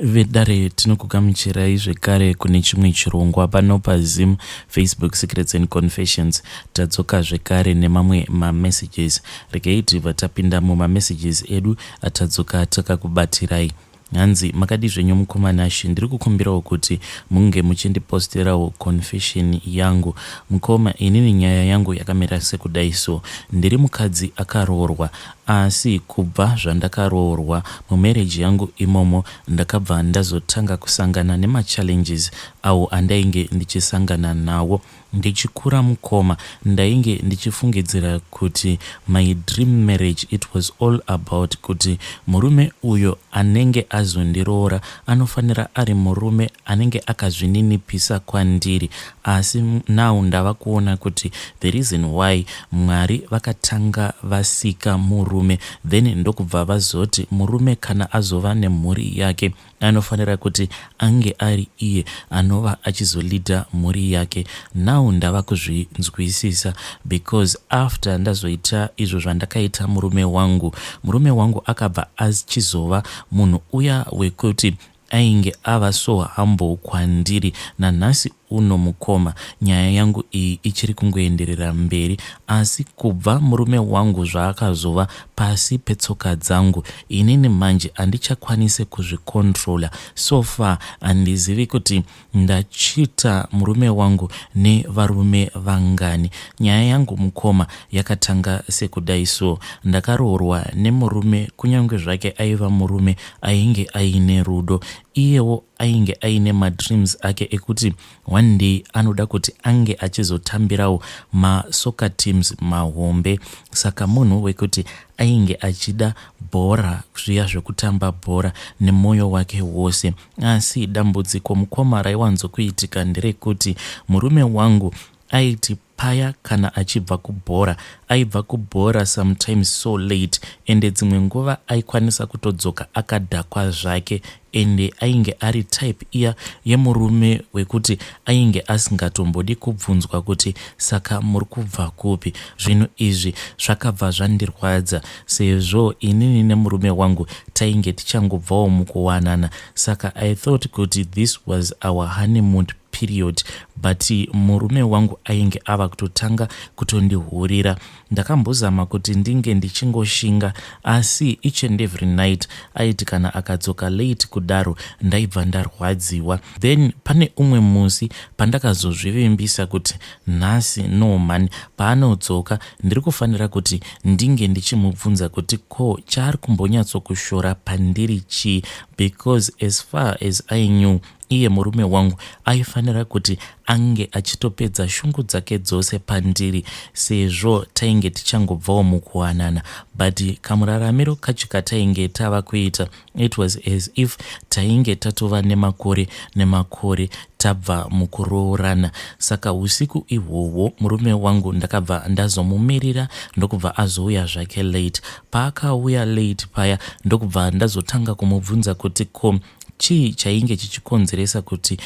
Vedare tinokugamuchirai zvekare kune chimwe chirongwa pano paZim Facebook Secrets and Confessions. Tadzoka zvekare nemamwe mamessages. Regai tibva tapinda mumamessages edu atadzoka takakubatirai. Hanzi makadii zvenyu mukoma Nashy ndiri kukumbirawo kuti munge muchindiposterawo confession yangu. Mukoma inini nyaya yangu yakamira sekudai so. Ndiri mukadzi akaroorwa Asi kubva zvandakaroorwa mumarriage yangu imomo ndakabva ndazotanga kusangana nemachallenges awo andainge ndichisangana nawo. Ndichikura mukoma ndainge ndichifungidzira kuti my dream marriage it was all about kuti murume uyo anenge azondiroora anofanira ari murume anenge akazvininipisa kwandiri asi now ndava kuona kuti the reason why Mwari vakatanga vasika murume then ndokubva vazoti murume kana azova nemhuri yake anofanira kuti ange ari iye anova achizoleader mhuri yake. Now ndava kuzvinzwisisa because after ndazoita izvo zvandakaita murume wangu, murume wangu akabva achizova munhu uya wekuti Ainge ava so humble kwandiri nanhasi uno mukoma. Nyaya yangu iyi ichiri kungoenderera mberi asi kubva murume wangu zvaakazova pasi petsoka dzangu inini manje handichakwanise kuzvicontroller. So far handizivi kuti Ndachita murume wangu nevarume vangani. Nyaya yangu mukoma yakatanga sekudai so. Ndakaroorwa nemurume kunyange zvake aiva murume ainge aine rudo. Iyewo ainge aine madreams ake ekuti one day anoda kuti ange achizotambirawo masoccer teams mahombe. Saka munhu wekuti ainge achida bhora zviya zvekutamba bhora nemoyo wake wose. Asi dambudziko mukoma raiwanzokuitika nderekuti murume wangu aiti paya kana achibva kubhora aibva kubhora sometimes so late ende dzimwe nguva aikwanisa kutodzoka akadhakwa zvake ende ainge ari type iya yemurume wekuti ainge asingatombodi kubvunzwa kuti saka muri kubva kupi. Zvinhu izvi zvakabva zvandirwadza sezvo inini nemurume wangu tainge tichangobvawo mukuwanana saka I thought kuti this was our honeymoon period but murume wangu ainge ava kutotanga kutondihurira. Ndakambozama kuti ndinge ndichingoshinga asi each and every night aiti kana akadzoka late kudaro ndaibva ndarwadziwa. Then pane umwe musi pandakazozvivimbisa kuti nhasi no mhani paanodzoka ndiri kufanira kuti ndinge ndichimubvunza kuti ko chaari kumbonyatsokushora pandiri chii because as far as I knew Iye murume wangu aifanira kuti ange achitopedza shungu dzake dzose pandiri sezvo tainge tichangobvawo mukuwanana but kamuraramiro kacho katainge tava kuita it was as if tainge tatova nemakore nemakore tabva mukuroorana. Saka usiku ihwohwo murume wangu ndakabva ndazomumirira ndokubva azouya zvake late. Paakauya late paya ndokubva ndazotanga kumubvunza kuti ko Chii chainge chichikonzeresa kuti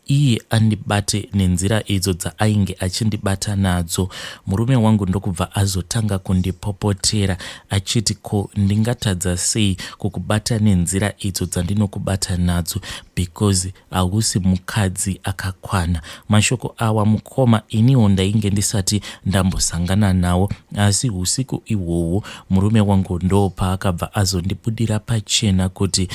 iye andibate nenzira idzo dzaainge achindibata nadzo? Murume wangu ndokubva azotanga kundipopotera achiti ko ndingatadza sei kukubata nenzira idzo dzandinokubata nadzo because hausi mukadzi akakwana. Mashoko awa mukoma iniwo ndainge ndisati ndambosangana nawo asi husiku ihwohwo murume wangu ndopaakabva azondibudira pachena kuti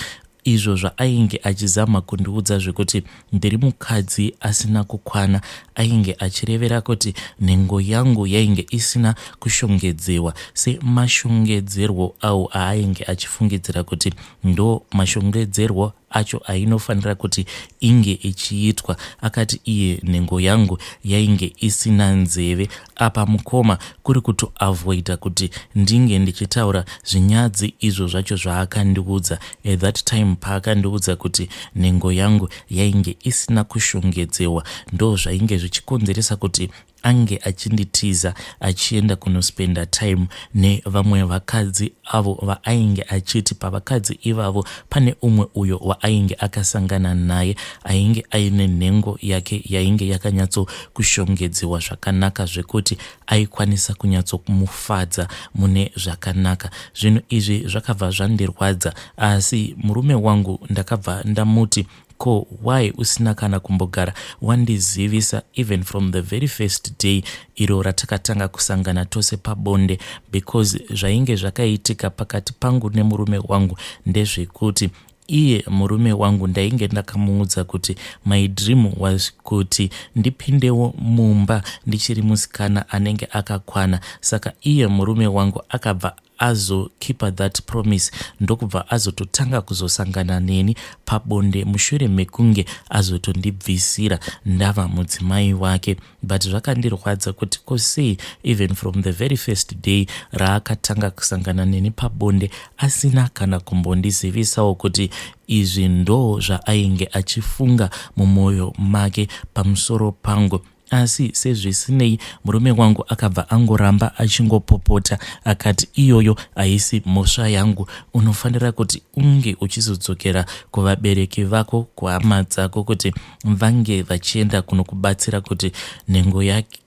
Izvo zvaainge achizama kundiudza zvekuti ndiri mukadzi asina kukwana ainge achirevera kuti nhengo yangu yainge isina kushongedzewa semashongedzerwo awo aainge achifungidzira kuti ndo mashongedzerwo acho ainofanira kuti inge ichiitwa. Akati iye nhengo yangu yainge isina nzeve Apa mukoma kuri kutoavoider kuti ndinge ndichitaura zvinyadzi izvo zvacho zvaakandiudza at that time paakandiudza kuti nhengo yangu yainge isina kushongedzewa ndozvainge zvichikonzeresa kuti ange achinditiza achienda kunospenda time nevamwe vakadzi avo vaainge achiti pavakadzi ivavo pane umwe uyo waainge akasangana naye ainge aine nhengo yake yainge yakanyatsokushongedzewa zvakanaka zvekuti aikwanisa kunyatsokumufadza mune zvakanaka. Zvinhu izvi zvakabva zvandirwadza asi murume wangu ndakabva ndamuti ko why usina kana kumbogara wandizivisa even from the very first day iro ratakatanga kusangana tose pabonde because zvainge zvakaitika pakati pangu nemurume wangu ndezvekuti iye murume wangu ndainge ndakamuudza kuti my dream was kuti ndipindewo mumba ndichiri musikana anenge akakwana saka iye murume wangu akabva azokeeper that promise ndokubva azototanga kuzosangana neni pabonde mushure mekunge azotondibvisira ndava mudzimai wake. But zvakandirwadza kuti ko sei even from the very first day raakatanga kusangana neni pabonde asina kana kumbondizivisawo kuti izvi ndo zvaainge achifunga mumwoyo make pamusoro pangu. Asi sezvisinei murume wangu akabva angoramba achingopopota akati iyoyo haisi mhosva yangu, unofanira kuti unge uchizodzokera kuvabereki vako kuhama dzako kuti vange vachienda kunokubatsira kuti nhengo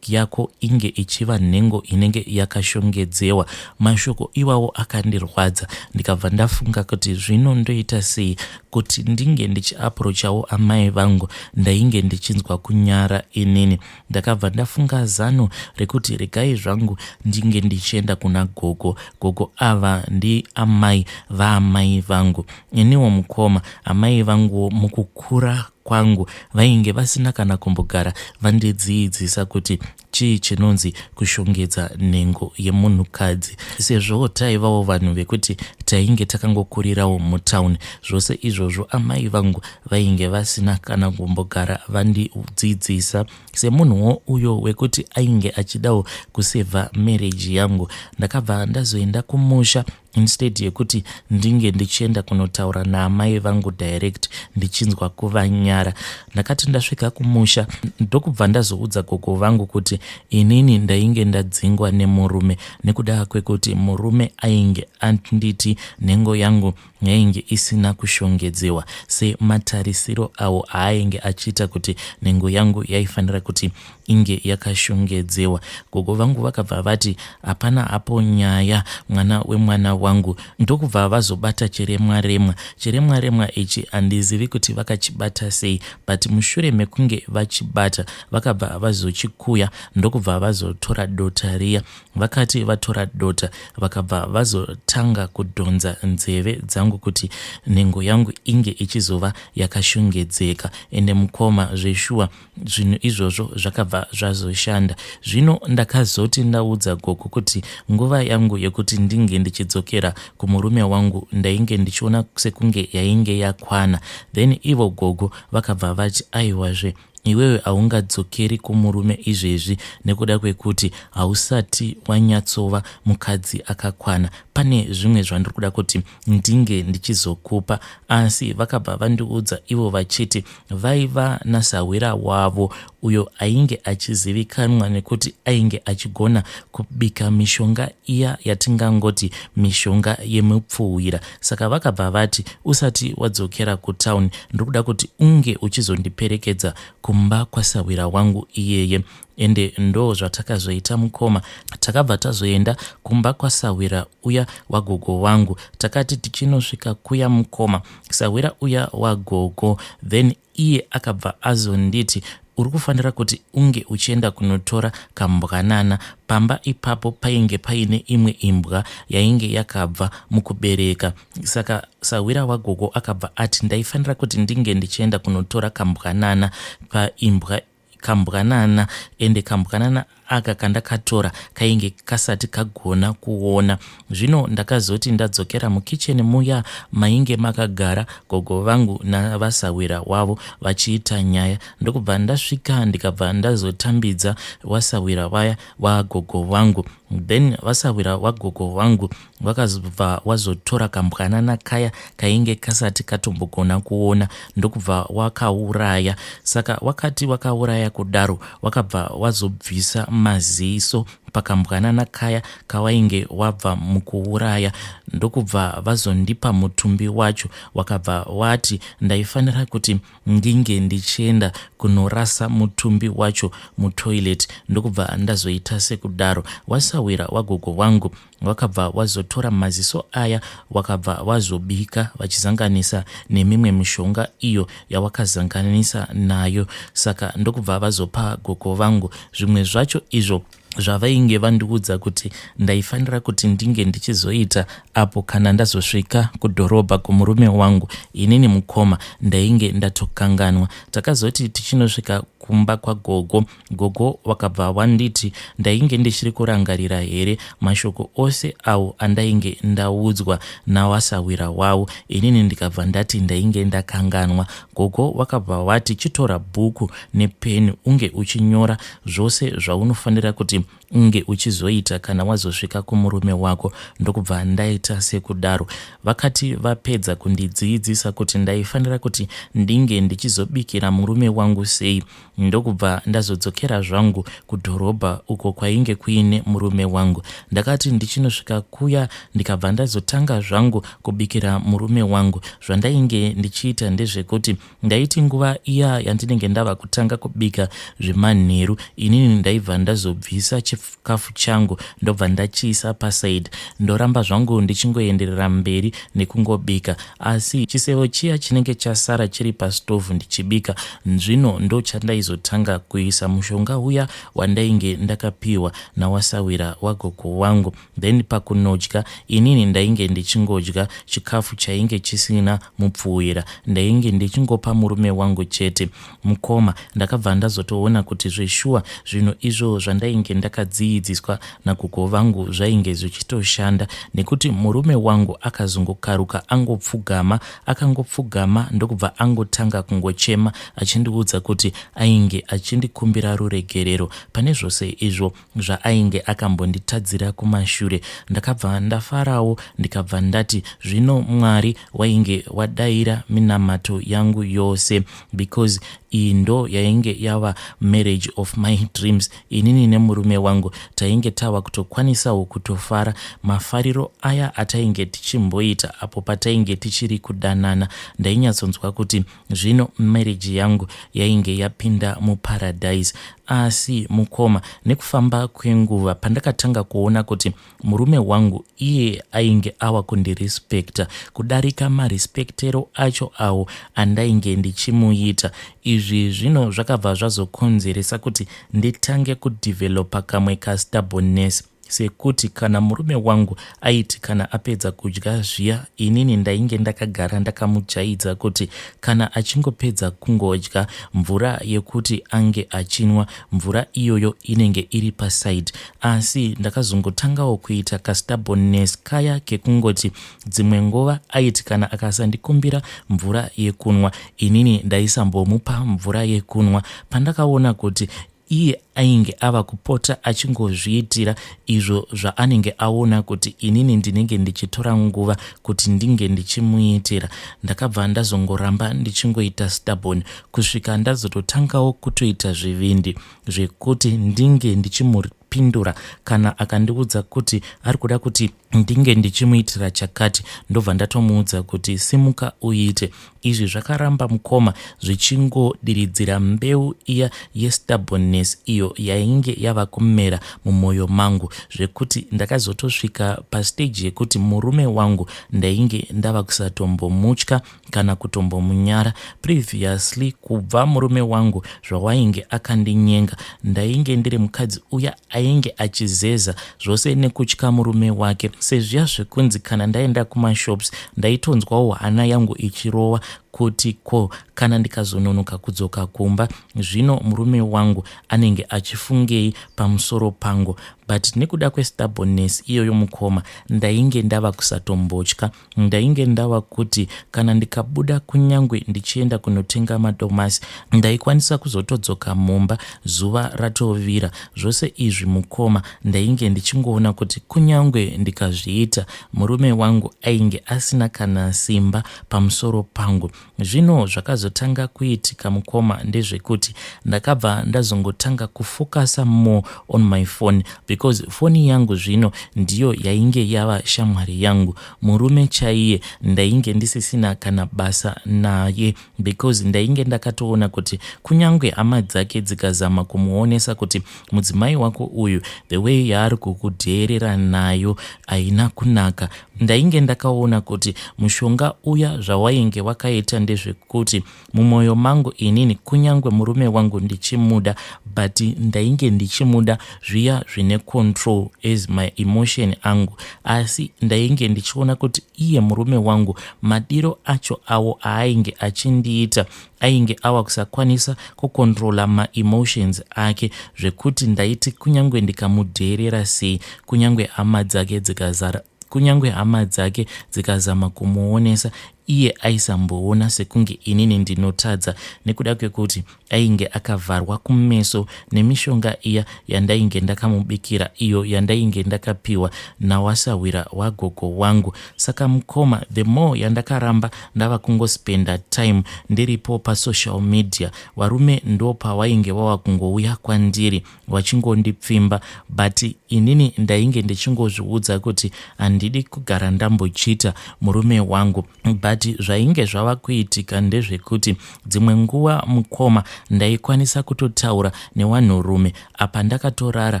yako inge ichiva nhengo inenge yakashongedzewa. Mashoko iwawo akandirwadza ndikabva ndafunga kuti zvino ndoita sei kuti ndinge ndichiaprochawo amai vangu ndainge ndichinzwa kunyara inini. Ndakabva ndafunga zano rekuti regai zvangu ndinge ndichienda kuna gogo. Gogo ava ndiamai vaamai vangu. Iniwo mukoma amai vanguwo mukukura kwangu vainge vasina kana kumbogara vandidziidzisa kuti chii chinonzi kushongedza nhengo yemunhukadzi sezvo taivawo vanhu vekuti tainge takangokurirawo mutown. Zvose izvozvo amai vangu vainge vasina kana kumbogara vandidzidzisa. Semunhuwo uyo wekuti ainge achidawo kusevha marriage yangu ndakabva ndazoenda kumusha instead yekuti ndinge ndichienda kunotaura naamai vangu direct ndichinzwa kuvanyara. Ndakati ndasvika kumusha ndokubva ndazoudza gogo vangu kuti inini ndainge ndadzingwa nemurume nekuda kwekuti murume ainge anditi nhengo yangu yainge isina kushongedzewa sematarisiro awo aainge achiita kuti nhengo yangu yaifanira kuti inge yakashongedzewa. Gogo vangu vakabva vati hapana hapo nyaya mwana wemwana wangu ndokubva vazobata chiremwa remwa. Chiremwa remwa ichi handizivi kuti vakachibata sei but mushure mekunge vachibata vakabva vazochikuya ndokubva vazotora dota riya. Vakati vatora dota vakabva vazotanga kudhonza nzeve dzangu kuti nhengo yangu inge ichizova yakashongedzeka ende mukoma zveshuwa Zvinhu izvozvo zvakabva zvazoshanda. Zvino ndakazoti ndaudza gogo kuti nguva yangu yekuti ndinge ndichidzokera kumurume wangu ndainge ndichiona sekunge yainge yakwana. Then ivo gogo vakabva vati aiwazve iwewe haungadzokeri kumurume izvezvi nekuda kwekuti hausati wanyatsova mukadzi akakwana. Pane zvimwe zvandiri kuda kuti ndinge ndichizokupa. Asi vakabva vandiudza ivo vachiti vaiva nasahwira wavo uyo ainge achizivikanwa nekuti ainge achigona kubika mishonga iya yatingangoti mishonga yemupfuhwira. Saka vakabva vati usati wadzokera kutown ndiri kuda kuti unge uchizondiperekedza kumba kwasahwira wangu iyeye. Ende ndoo zvatakazoita mukoma. Takabva tazoenda kumba kwasahwira uya wagogo wangu. Takati tichinosvika kuya mukoma, sahwira uya wagogo then iye akabva azonditi uri kufanira kuti unge uchienda kunotora kambwanana. Pamba ipapo painge paine imwe imbwa yainge yakabva mukubereka. Saka sahwira wagogo akabva ati ndaifanira kuti ndinge ndichienda kunotora kambwanana paimbwa kambwanana ende kambwanana. aka kandakatora kainge kasati kagona kuona. Zvino ndakazoti ndadzokera mukitchen muya mainge makagara gogo vangu navasahwira wavo vachiita nyaya ndokubva ndasvika ndikabva ndazotambidza wasahwira vaya wagogo vangu. Then vasahwira wagogo vangu vakazobva wazotora kambwanana kaya kainge kasati katombogona kuona ndokubva wakauraya. Saka wakati wakauraya kudaro wakabva wazobvisa maziso pakambwanana kaya kawainge wabva mukuuraya ndokubva vazondipa mutumbi wacho. Wakabva wati ndaifanira kuti ndinge ndichienda kunorasa mutumbi wacho mutoilet ndokubva ndazoita sekudaro. Wasahwira wagogo wangu wakabva wazotora maziso aya wakabva wazobika vachizanganisa nemimwe mishonga iyo yawakazanganisa nayo saka ndokubva vazopa gogo vangu zvimwe zvacho izvo zvavainge vandiudza kuti ndaifanira kuti ndinge ndichizoita apo kana ndazosvika kudhorobha kumurume wangu. Inini mukoma ndainge ndatokanganwa. Takazoti tichinosvika kumba kwagogo, gogo wakabva wanditi ndainge ndichiri kurangarira here mashoko ose awo andainge ndaudzwa nawasahwira wavo. Inini ndikabva ndati ndainge ndakanganwa. Gogo wakabva wati chitora bhuku nepeni unge uchinyora zvose zvaunofanira kuti unge uchizoita kana wazosvika kumurume wako ndokubva ndaita sekudaro. Vakati vapedza kundidziidzisa kuti ndaifanira kuti ndinge ndichizobikira murume wangu sei ndokubva ndazodzokera zvangu kudhorobha uko kwainge kuine murume wangu. Ndakati ndichinosvika kuya ndikabva ndazotanga zvangu kubikira murume wangu. Zvandainge ndichiita ndezvekuti Ndaiti nguva iya yandinenge ndava kutanga kubika zvemanheru inini ndaibva ndazobvisa chikafu changu ndobva ndachiisa paside ndoramba zvangu ndichingoenderera mberi nekungobika asi chisevo chiya chinenge chasara chiri pastovhu ndichibika zvino ndochandaizotanga kuisa mushonga uya wandainge ndakapiwa nawasawira wagogo wangu. Then pakunodya inini ndainge ndichingodya chikafu chainge chisina mupfuwira ndainge ndichingopa murume wangu chete. Mukoma ndakabva ndazotoona kuti zveshuwa zvinhu izvo zvandainge ndakadziidziswa nagogo vangu zvainge zvichitoshanda nekuti murume wangu akazongokaruka angopfugama akangopfugama ndokubva angotanga kungochema achindiudza kuti ainge achindikumbira ruregerero pane zvose izvo zvaainge akambonditadzira kumashure. Ndakabva ndafarawo ndikabva ndati zvino Mwari wainge wadaira minamato yangu yose because iyi ndo yainge yava marriage of my dreams. Inini nemurume wangu tainge tava kutokwanisawo kutofara mafariro aya atainge tichimboita apo patainge tichiri kudanana. Ndainyatsonzwa kuti Zvino marriage yangu yainge yapinda muparadise. Asi mukoma nekufamba kwenguva pandakatanga kuona kuti murume wangu iye ainge awa kundirespecta kudarika marespectero acho awo andainge ndichimuita. Izvi zvino zvakabva zvazokonzeresa kuti nditange kudeveloper kamwe kastubbornness. Sekuti kana murume wangu aiti kana apedza kudya zviya inini ndainge ndakagara ndakamujaidza kuti kana achingopedza kungodya mvura yekuti ange achinwa mvura iyoyo inenge iri paside asi ndakazongotangawo kuita kastubbornness kaya kekungoti dzimwe nguva aiti kana akasandikumbira mvura yekunwa inini ndaisambomupa mvura yekunwa pandakaona kuti Iye ainge ava kupota achingozviitira izvo zvaanenge aona kuti inini ndinenge ndichitora nguva kuti ndinge ndichimuitira. Ndakabva ndazongoramba ndichingoita stubborn kusvika ndazototangawo kutoita zvivindi zvekuti ndinge ndichimupindura kana akandiudza kuti ari kuda kuti ndinge ndichimuitira chakati ndobva ndatomuudza kuti simuka uite. Izvi zvakaramba mukoma zvichingodiridzira mbeu iya yestubbornness iyo yainge yava kumera mumoyo mangu zvekuti ndakazotosvika pastage yekuti murume wangu ndainge ndava kusatombomutya kana kutombomunyara. Previously kubva murume wangu zvawainge akandinyenga ndainge ndiri mukadzi uya ainge achizeza zvose nekutya murume wake sezviya zvekunzi kana ndaenda kumashops ndaitonzwawo hana yangu ichirova. Kuti ko kana ndikazononoka kudzoka kumba zvino murume wangu anenge achifungei pamusoro pangu? But nekuda kwestubbornness iyoyo mukoma, ndainge ndava kusatombotya. Ndainge ndava kuti kana ndikabuda kunyangwe ndichienda kunotenga madomasi, ndaikwanisa kuzotodzoka mumba zuva ratovira. Zvose izvi mukoma, ndainge ndichingoona kuti kunyangwe ndikazviita, murume wangu ainge asina kana simba pamusoro pangu. Zvino zvakazotanga kuitika mukoma ndezvekuti ndakabva ndazongotanga kufocasa more on my phone, because foni yangu zvino ndiyo yainge yava shamwari yangu. Murume chaiye ndainge ndisisina kana basa naye, because ndainge ndakatoona kuti kunyange hama dzake dzikazama kumuonesa kuti mudzimai wako uyu, the way yaari kukudheerera nayo haina kunaka, ndainge ndakaona kuti mushonga uya zvawainge wakaita ndezvekuti mumwoyo mangu inini, kunyange murume wangu ndichimuda, but ndainge ndichimuda zviya zvine control as my emotion angu. Asi ndainge ndichiona kuti iye murume wangu madiro acho awo aainge achindiita, ainge ava kusakwanisa kucontrola maemotions ake, zvekuti ndaiti kunyange ndikamudheerera sei, kunyange hama dzake dzikazara, kunyange hama dzake dzikazama kumuonesa, iye aisamboona sekunge inini ndinotadza, nekuda kwekuti ainge akavharwa kumeso nemishonga iya yandainge ndakamubikira, iyo yandainge ndakapiwa nawasahwira wagogo wangu. Saka mukoma, the more yandakaramba ndava kungospenda time ndiripo pasocial media, varume ndo pawainge wava kungouya kwandiri vachingondipfimba. But inini ndainge ndichingozviudza kuti handidi kugara ndambochita murume wangu. But zvainge zvava kuitika ndezvekuti dzimwe nguva mukoma, ndaikwanisa kutotaura newanhurume apa ndakatorara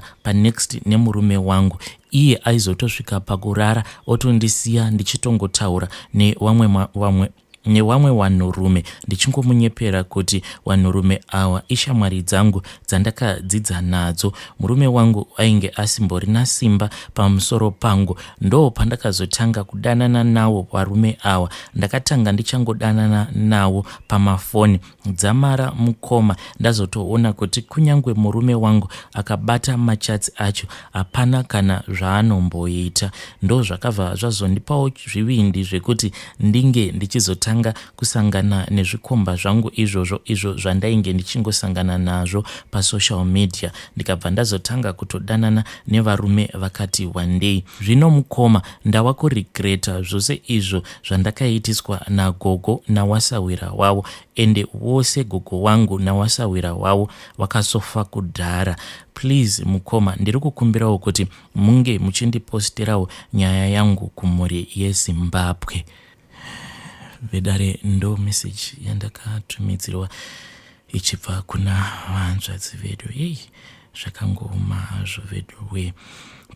panext nemurume wangu. Iye aizotosvika pakurara otondisiya ndichitongotaura nevamwe vamwe newamwe vanhurume, ndichingomunyepera kuti vanhurume ava ishamwari dzangu dzandakadzidza nadzo. Murume wangu ainge asimborina simba pamusoro pangu. Ndo pandakazotanga kudanana nawo varume ava. Ndakatanga ndichangodanana nawo pamafoni. Dzamara mukoma ndazotoona kuti kunyange murume wangu akabata machats acho, hapana kana zvaanomboita. Ndo zvakabva zvazondipawo zvivindi zvekuti ndinge ndichizotanga kusangana nezvikomba zvangu izvozvo, izvo zvandainge ndichingosangana nazvo pasocial media. Ndikabva ndazotanga kutodanana nevarume vakati wandei. Zvino mukoma, ndava kuregreta zvose izvo zvandakaitiswa nagogo nawasahwira wavo. Ende vose gogo wangu nawasahwira wavo vakasofa kudhara. Please mukoma, ndiri kukumbirawo kuti munge muchindiposterawo nyaya yangu kumhuri yeZimbabwe. Vedare, ndo message yandakatumidzirwa ichibva kuna vahanzvadzi vedu. Yei, zvakangooma hazvo vedu.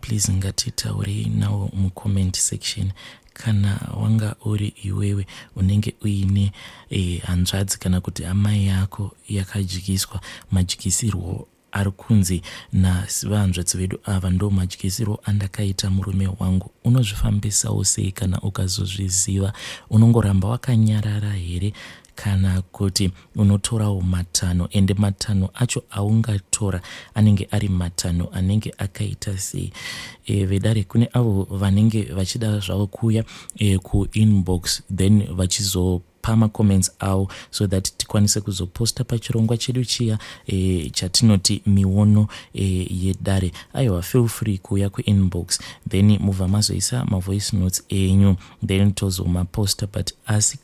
Please, ngatitaurei nawo mucomment section. Kana wanga uri iwewe unenge uine hanzvadzi kana kuti amai yako yakadyiswa madyisirwo ari kunzi navahanzvadzi vedu ava, ndo madyisirwo andakaita murume wangu, unozvifambisawo sei? Kana ukazozviziva, unongoramba wakanyarara here, kana kuti unotorawo matanho? Ende matanho acho aungatora anenge ari matanho anenge akaita sei? Vedare, kune avo vanenge vachida zvavo kuuya kuinbox, then vachizo pamacomments avo, so that tikwanise kuzoposta pachirongwa chedu chiya chatinoti Miono Yedare, aiwa, feel free kuuya kuinbox, then mubva mazoisa mavoice notes enyu, then tozomaposta. But asi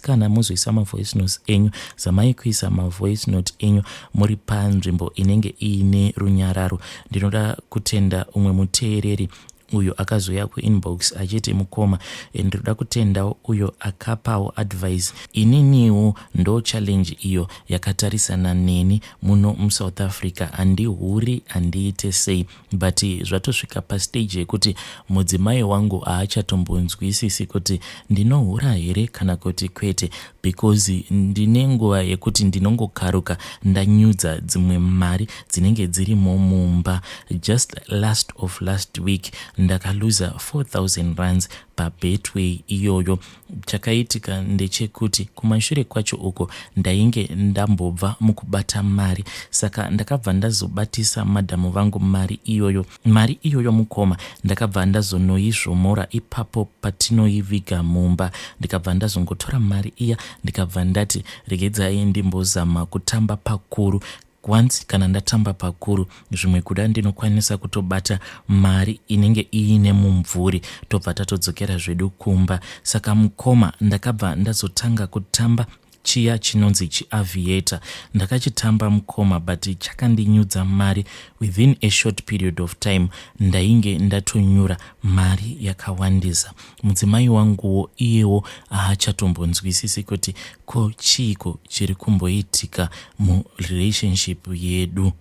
kana muzoisa mavoice notes enyu, zamai kuisa mavoice note enyu muri panzvimbo inenge iine runyararo. Ndinoda kutenda umwe muteereri uyo akazouya kuinbox achiti, "Mukoma, ndinoda kutendawo uyo akapawo advice. Ininiwo ndo challenge iyo yakatarisana neni muno muSouth Africa. Handihuri, handiite sei, but zvatosvika pastage yekuti mudzimai wangu haachatombonzwisisi kuti ndinohura here kana kuti kwete, because ndine nguva yekuti ndinongokaruka ndanyudza dzimwe mari dzinenge dzirimo mumba. Just last of last week. Ndakaluza 4000 rands paBetway iyoyo. Chakaitika ndechekuti kumashure kwacho uko ndainge ndambobva mukubata mari saka ndakabva ndazobatisa madhamu vangu mari iyoyo. Mari iyoyo mukoma ndakabva ndazonoizvomora ipapo patinoiviga mumba ndikabva ndazongotora mari iya ndikabva ndati regedzai ndimbozama kutamba pakuru Once kana ndatamba pakuru zvimwe kuda ndinokwanisa kutobata mari inenge iine mumvuri tobva tatodzokera zvedu kumba. Saka mukoma ndakabva ndazotanga kutamba chiya chinonzi chiaviator. Ndakachitamba mukoma but chakandinyudza mari within a short period of time ndainge ndatonyura mari yakawandisa. Mudzimai wanguwo iyewo haachatombonzwisisi kuti ko chiiko chiri kumboitika murelationship yedu.